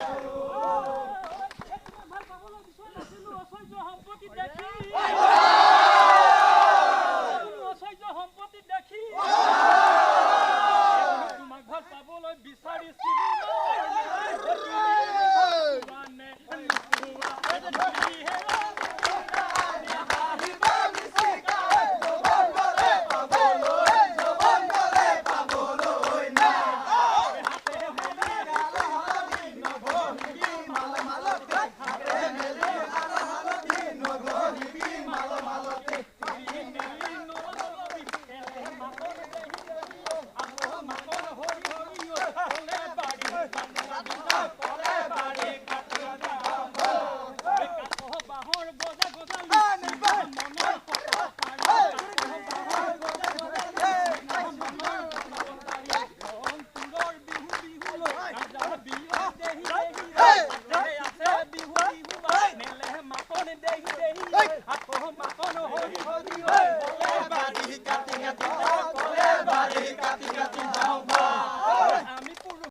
ভাল পাবলৈ বিচৰা নাছিলো, ঐশ্বৰ্য সম্পত্তি দেখি, ঐশ্বৰ্য সম্পত্তি দেখি তোমাক ভাল পাবলৈ বিচাৰিছিলো।